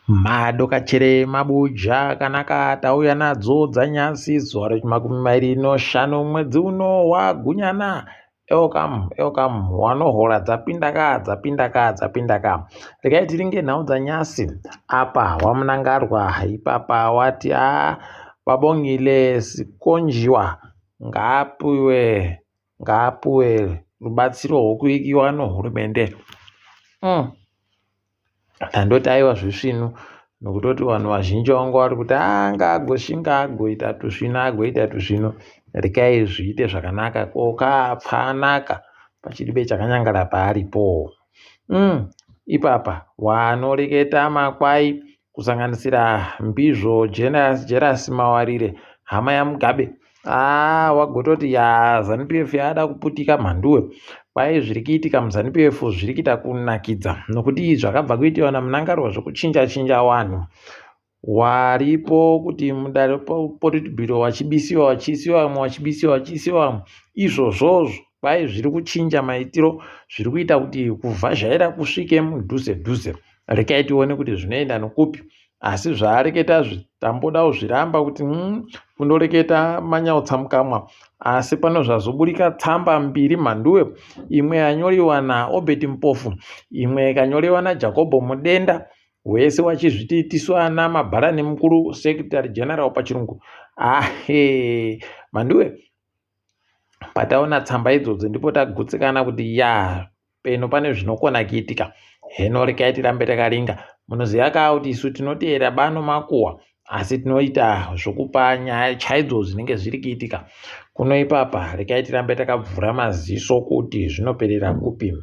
Madokachere mabuja akanaka tauya nadzo dzanyasi zuva rechimakumi mairi noshanu mwedzi uno waGunyana. Welcome, welcome, wanohora dzapinda ka, dzapinda ka, dzapinda ka. Regai tiringe nhau dzanyasi. Apa waMnangagwa ipapa wati a Babongile Sikonjiwa ngaapiwe ngaapiwe rubatsiro rwokuikiwa nohurumende. Ndandoti aiwa zvisvinu nokutoti vanhu vazhinji vanga vari kuti anga agoshinga agoita tusvinu agoita tusvinu rekai zviite zvakanaka ko kapfanaka pachiribe chakanyangara paaripo. Ipapa wanoreketa makwai kusanganisira Mbizvo Jerasi Mawarire hama yaMugabe haa wagototi ya Zanu PF yada kuputika mhanduwe kwai zviri kuitika muZanu PF zviri kuita kunakidza nokuti zvakabva kuitiwa naMnangagwa zvokuchinja chinja wanhu waripo kuti mudare politburo wachibisiwa wachiisiwa vamwe wachibisiwa wachiisiwa vamwe izvozvozvo kwai zviri kuchinja maitiro zviri kuita kuti kuvhazhaira kusvike mudhuze dhuze Rekai tione kuti zvinoenda nokupi. Asi zvaareketazvi tamboda kuzviramba kuti kundoreketa manyautsa mukamwa. Asi pano zvazoburika tsamba mbiri mhanduwe, imwe yanyoriwa naObert Mpofu, imwe ikanyoriwa naJakobho Mudenda, wese wachizviti tisu ana mabharani mukuru secretary general pachirungu. Ahe mhanduwe pataona tsamba idzodzo ndipo tagutsikana kuti ya peno pane zvinokona kuitika heno rekai tirambe takaringa munoziva kaa kuti isu tinoteera bano makuhwa asi tinoita zvokupa nyaya chaidzo zvinenge zviri kuitika kuno ipapa rekai tirambe takavhura maziso kuti zvinoperera kupi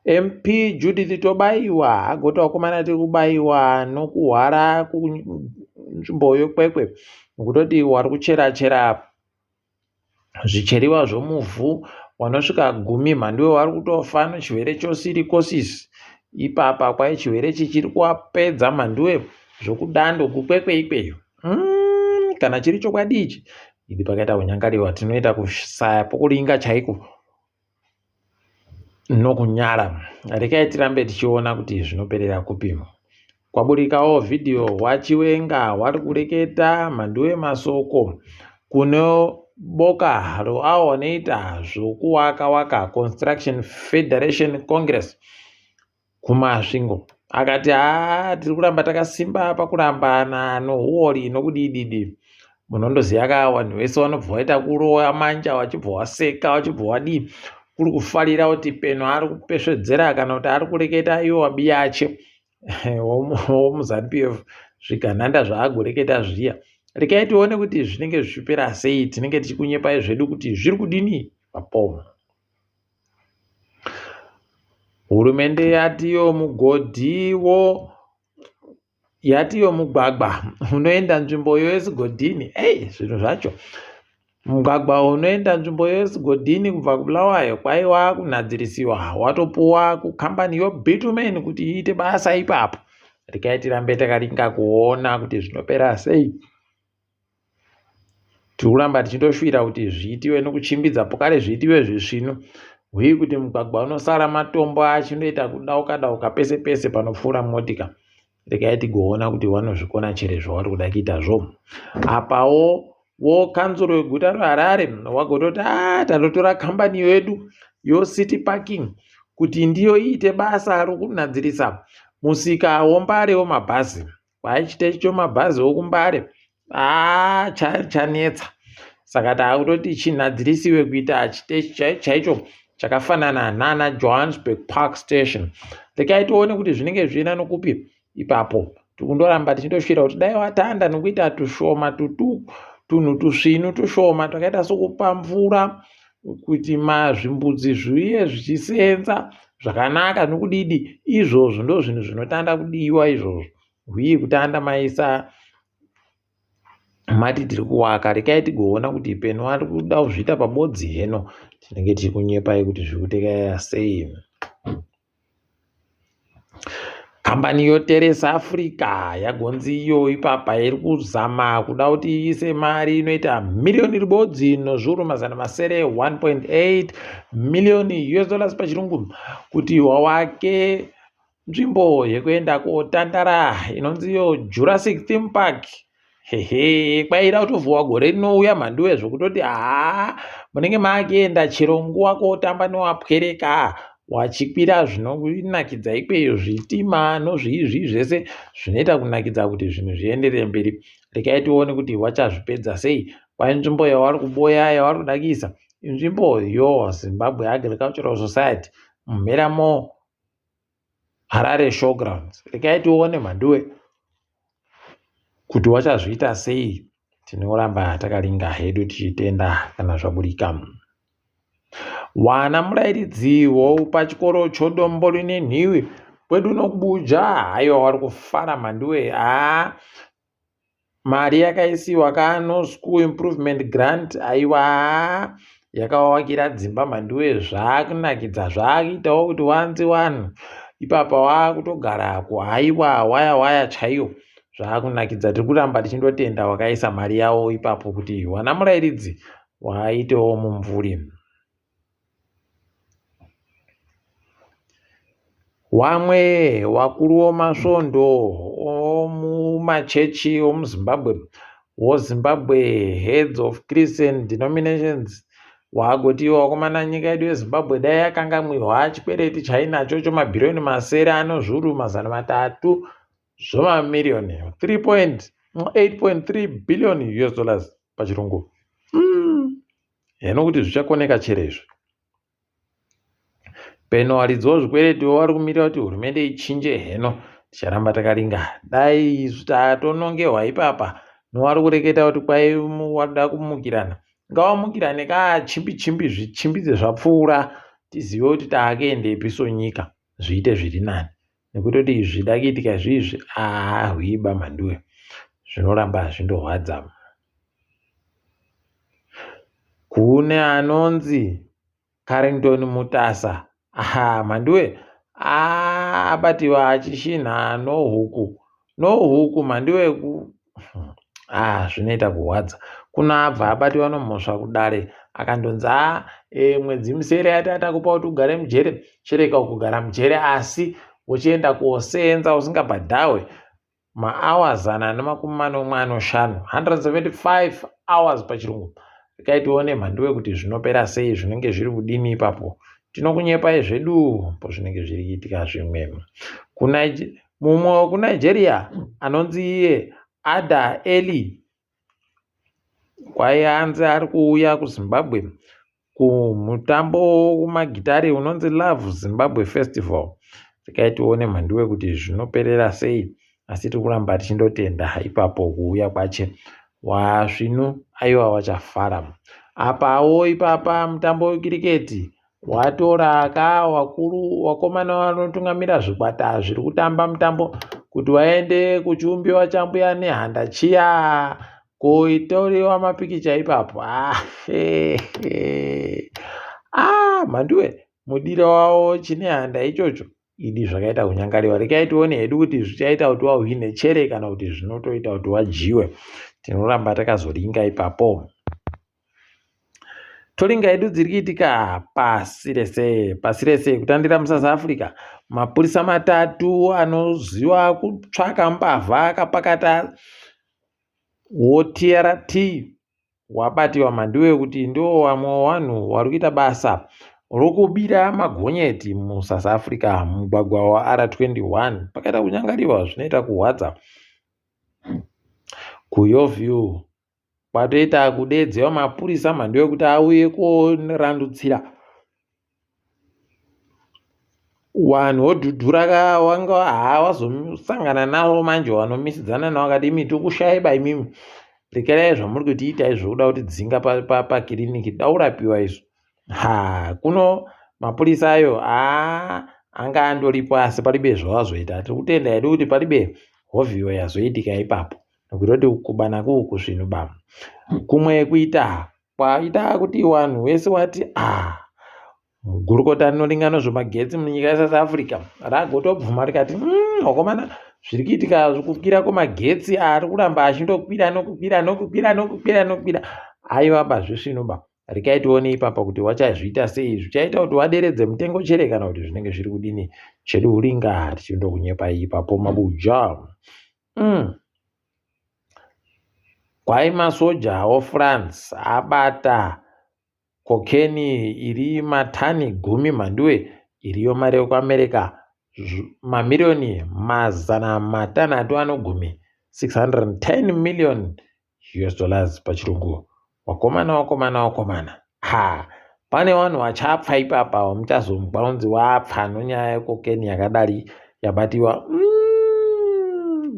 mp judith tobaiwa agoti vakomana tiri kubaiwa nokuhwara kunzvimbo yekwekwe nokutoti wari kuchera chera Zvicheriwa zvomuvhu wanosvika gumi mhanduwe wari kutofa nechirwere chosirikosis ipapa kwai chirwere ichi chiri kuwapedza mhanduwe zvokudando kukwekwe ikweyo kana chiri chokwadi ichi idi pakaita kunyangariwa tinoita kusaya pokuringa chaiko nokunyara rekai tirambe tichiona kuti zvinoperera kupi Kwaburikawo vhidhiyo hwaChiwenga hwari kureketa mhanduwe masoko kune boka roavo vanoita zvokuwaka waka Construction Federation Congress kuMasvingo akati haa tiri kuramba takasimba pakurambana nohuori nokudididi munondoziva ka vanhu vese vanobva vaita kurowa manja vachibva waseka vachibva wadii kuri kufarira kuti peno ari kupesvedzera kana kuti ari kureketa iwo wabiyache womuZanu PF zvigananda zvaagoreketa zviya rekai tione kuti zvinenge zvichipera sei tinenge tichikunyepai zvedu kuti zviri kudini papomo hurumende yatiyo mugodhiwo yatiyo mugwagwa unoenda nzvimbo yoesigodhini ei zvinhu zvacho Mugwagwa unoenda nzvimbo yeEsigodini kubva kuBulawayo kwaiwa kunhadzirisiwa watopuwa kukambani yoBitumen kuti iite basa ipapo. Regai tirambe takaringa kuona kuti zvinopera sei. Tiri kuramba tichitoshuvira kuti zviitiwe nokuchimbidza pokare zviitiwe zvisvinu huye kuti mugwagwa unosara matombo achinoita kudauka dauka pese pese panopfuura motika. Regai tigoona kuti vanozvikona chere zvavari kuda kuita zvo. Apawo wo kanzuro yeguta reHarare wagototi ah tatotora kambani yedu yoCity Parking kuti ndiyo iite basa rokunadzirisa musika woMbare wemabhazi. Kwai chiteshi chemabhazi wokuMbare ah chanetsa saka taakutoti chinhadzirisiwe kuita chiteshi chaicho chakafanana nana Johannesburg Park Station. Rekai tione kuti zvinenge zviina nokupi ipapo. Tikundoramba tichindosvira kuti dai watanda nokuita tushoma tutu tunhu tusvinu tushoma twakaita sokupa mvura kuti mazvimbudzi zviuye zvichisenza zvakanaka nokudidi izvozvo ndozvinhu zvinotanda kudiwa izvozvo huye kutanda maisa mati tiri kuwaka rekai tigoona kuti peno ari kuda kuzviita pabodzi heno tinenge tiri kunyepai kuti zviri kutekaya sei Kambani yoTeresa Africa yagonzi iyo ipapa iri kuzama kuda kuti iise mari inoita miriyoni ribodzi nozviuru 600 1.8 miriyoni US dollars pachirungu kuti wawake. Nzvimbo yekuenda kotandara inonzi iyo Jurassic Theme Park. Hehe kwaida kutovhuwa gore rinouya mhanduwe zvekutoti haa munenge makuenda chero nguva kotamba newapwereka wachikwira zvinonakidza ikweyo zvitima nozviizvi zvese zvinoita kunakidza kuti zvinhu zvienderere mberi. Regai tione kuti wachazvipedza sei. Kwai nzvimbo yavari kuboya yavari kuda kuisa inzvimbo yo Zimbabwe Agricultural Society mumheramo Harare Showgrounds. Regai tione mhanduwe kuti wachazviita sei. Tinoramba takaringa hedu tichitenda kana zvaburika. Wana murairidzi wopachikoro chodombo rine nhiwi kwedu nokubuja haiwa wari kufara mhanduwe haa Mari yakaisiwa ka no school improvement grant aiwa yakavavakira dzimba mhanduwe zvakunakidza zvakuitawo kuti wanzi wanhu ipapa wakutogarako haiwa waya waya chaiyo zvakunakidza tiri kuramba tichindotenda wakaisa mari yawo ipapo kuti wana murairidzi waitewo mumvuri. Wamwe wakuru womasvondo omumachechi omuZimbabwe, woZimbabwe Heads of Christian Denominations, wagoti wakomana nyika yedu yeZimbabwe dai yakangamwirwa chikwereti chainacho chomabhiriyoni masere ano zviuru 300 zvomamiriyoni 3.8.3 billion US dollars pachirungu. Heno kuti zvichakoneka chere izvi. Peno varidzi vozvikwereti vari kumirira kuti hurumende ichinje heno ticharamba takaringa. Dai isu tatonongerwa ipapa novari kureketa kuti kwai varikuda kumukirana. Ngavamukirane ka chimbi chimbi zvichimbidze zvapfuura tizive kuti taakuendepi sonyika zviite zviri nani. Nekutoti izvi zvida kuitika izvizvi aa hwiba mhanduwe zvinoramba zvindorwadza. Kune anonzi Carrington Mutasa aha mhanduwe abatiwa achishinha nohuku nohuku mhanduwe ku ah zvinoita kurwadza kuno abva abatiwa nomhosva kudare akandonzi a e, mwedzi misere yati atakupa kuti ugare mujere chereka kugara mujere asi uchienda koseenza usingabhadhahwe maawa 175 175 hours pachirungu rekai tione mhanduwe kuti zvinopera sei zvinenge zviri kudini ipapo tinokunyepai zvedu po zvinenge zviri kuitika zvimwe mumwe wekunigeria anonzi iye ada eli Kwai anzi ari kuuya kuZimbabwe kumutambo wemagitare unonzi Love Zimbabwe Festival. Regai tione mhanduwe kuti zvinoperera sei asi tiri kuramba tichindotenda ipapo kuuya kwache. Wasvinu aiwa wachafara. Apawo ipapa mutambo wekiriketi Watora ka wakuru wakomana vanotungamira zvikwata zviri kutamba mutambo kuti waende kuchiumbiwa chambuya nehanda chiya koitoriwa mapikicha ipapo ah, ah, mhanduwe mudiro wavo chine handa ichocho idi zvakaita kunyangariwa rekai tione hedu kuti zvichaita kuti wahwine chere kana kuti zvinotoita kuti wadyiwe tinoramba takazoringa ipapo Toringa yedu dziri kuitika pasi rese pasi rese kutandira muSouth Africa mapurisa matatu anoziva kutsvaka mbavha akapakata woTRT wabatiwa mhanduwe kuti ndiwo vamwe wevanhu vari kuita basa rokubira magonyeti muSouth Africa mumugwagwa waR21 pakaita kunyangariwa zvinoita kurwadza kuYorview Kwatoita kudeedzewa mapurisa mhandu yekuti auye korandutsira vanhu vodhudhura ka wanga haa wazosangana navo manje wanomisidzana navo akati imi tikushaiba imimi rekerai zvamuri kutiita izvo kuda kutidzinga pakiriniki pa, pa da kurapiwa izvo ha kuno mapurisa ayo haa anga andoripo asi palibe zvawazoita tiri kutenda hedu kuti palibe hovhiyo yazoitika ipapo Nokutoti kuba naku kusvinu ba. Kumwe kuita kwaita kuti vanhu vese wati ah gurukota rinoringa nezvemagetsi munyika yeSouth Africa ragotobvuma rikati vakomana mm, zviri kuitika kukwira kwemagetsi ari kuramba achindokwira nokukwira nokukwira nokukwira nokukwira aiwa ba zvisvinu ba. Rekai tione ipapa kuti wachazviita sei, zvichaita kuti waderedze mutengo chere kana kuti zvinenge zviri kudini. Chedu huringa tichindokunyepai ipapo mabuja. Kwai masoja oFrance abata kokeni iri matani gumi mhanduwe iriyo mari yekuAmerica mamiriyoni 610, 610 million US dollars pachirungu. Wakomana, wakomana, wakomana, ha, pane vanhu vachapfa ipapa wamuchazonzwa unzi wapfa nonyaya yekokeni yakadari yabatiwa.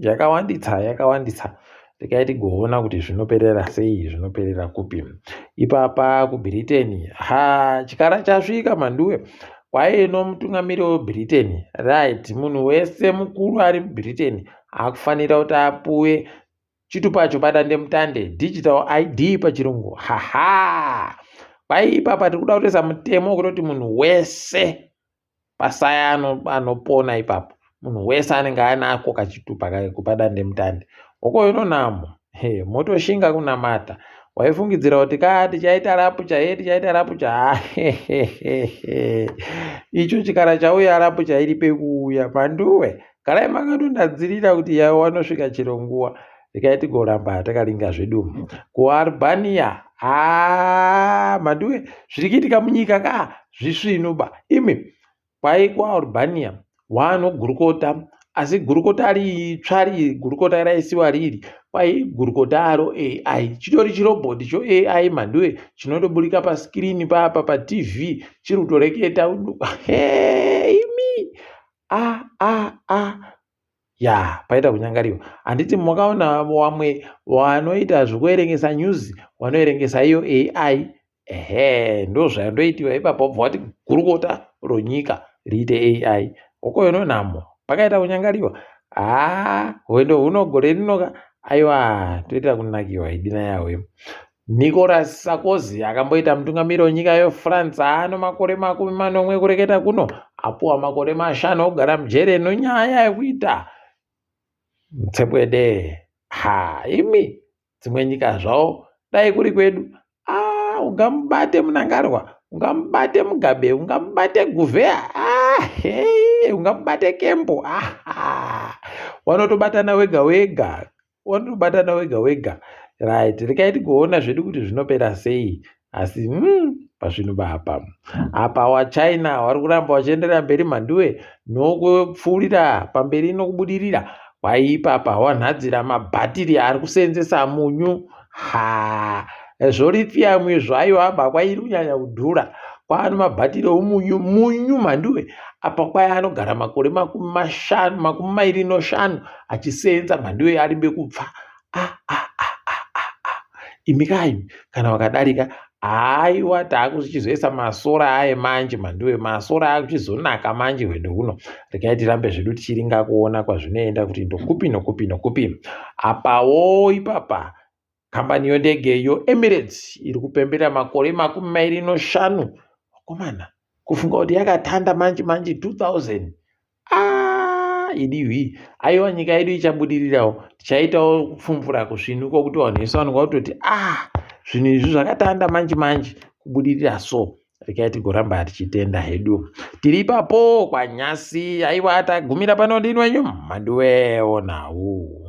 Yakawanditsa, yakawanditsa. Rekai tigoona kuti zvinoperera sei, zvinoperera kupi. Ipapa kuBritain, ha, chikara chasvika mhanduwe. Kwaino mutungamiri weBritain, right, munhu wese mukuru ari muBritain akufanira kuti apuwe chitupacho padandemutande, digital ID pachirungu. Haha, kwai ipapa tiri kuda kutoisa mutemo wekutoti munhu wese pasaya anopona ipapo, munhu wese anenge anako kachitupa kake kupadandemutande. Hokoyo nhamo, motoshinga kunamata. Waifungidzira kuti ka tichaita rapture he, tichaita rapture. Icho chikara chauya, rapture iri pekuuya mhanduwe. Garai makatondadzirira kuti yawe wanosvika chero nguva. Rekai tigoramba takaringa zvedu. KuAlbania, haa mhanduwe, zviri kuitika munyika ka zvisvinu ba imi. Kwai kuAlbania wano gurukota, asi gurukota ritsva riri, gurukota raisiwa riri kwai gurukota aro AI, chitori chirobhoti cho AI mhanduwe, chinotoburika paskirini papa paTV chiri kutoreketa. Imi, a a a, ya, paita kunyangariwa. Handiti makaona vamwe vanoita zvekuerengesa news, vanoerengesa iyo AI? Ehe, ndo zvandoitiwa ipapo. Wobva wati gurukota ronyika riite AI. Hokoyo nhamo, pakaita kunyangariwa. Haa, hwendo huno gore rinoka, aiwa, toita kunakiwa idina yawe. Nicolas Sarkozy akamboita mutungamiri wenyika yeFrance ano makore 70 kureketa kuno, apuwa makore 5 okugara mujere nonyaya yekuita mutsepwede. Ha, imi, dzimwe nyika zvavo, dai kuri kwedu, a, ungamubate Mnangagwa, ungamubate Mugabe, ungamubate Guvheya, ungamubate Kembo, wanotobatana wega wega, wanotobatana wega wega. Right, rekai tigoona zvedu kuti zvinopera sei, asi pazvinhu bapa apa waChina vari kuramba vachienderera mberi mhanduwe nokupfuurira pamberi nokubudirira. Kwaipapa wanhadzira mabhatiri ari kuseenzesa munyu. Ha, zvolithium izvo, aiwa ba, kwairi kunyanya kudhura. Kwaane mabhatiri omunyu, munyu mhanduwe. Apa kwai anogara makore 50, 25 achiseenza mhanduwe, arimbe kupfa. Ah, ah, ah, ah, ah, ah. Imi kaimi, kana wakadarika, haiwa, taakuchizoisa masora aye manje mhanduwe, masora akuchizonaka manje hwendo huno. Regai tirambe zvedu tichiringa kuona kwazvinoenda, kuti ndokupi nokupi nokupi. Apawo ipapa kambani yondege yoEmirates iri kupembera makore 25. Vakomana, kufunga kuti yakatanda manje manje 2000. Ah, idiwi, aiwa, nyika yedu ichabudirirawo. Tichaitawo kupfumvura kusvinu kwokuti vanhu vese vanonga kutoti, ah, zvinhu izvi zvakatanda manje manje kubudirira. So regai tigoramba tichitenda hedu tiri ipapo kwanyasi. Aiwa, tagumira pano. Ndini wenyu Mhanduwe Onhau.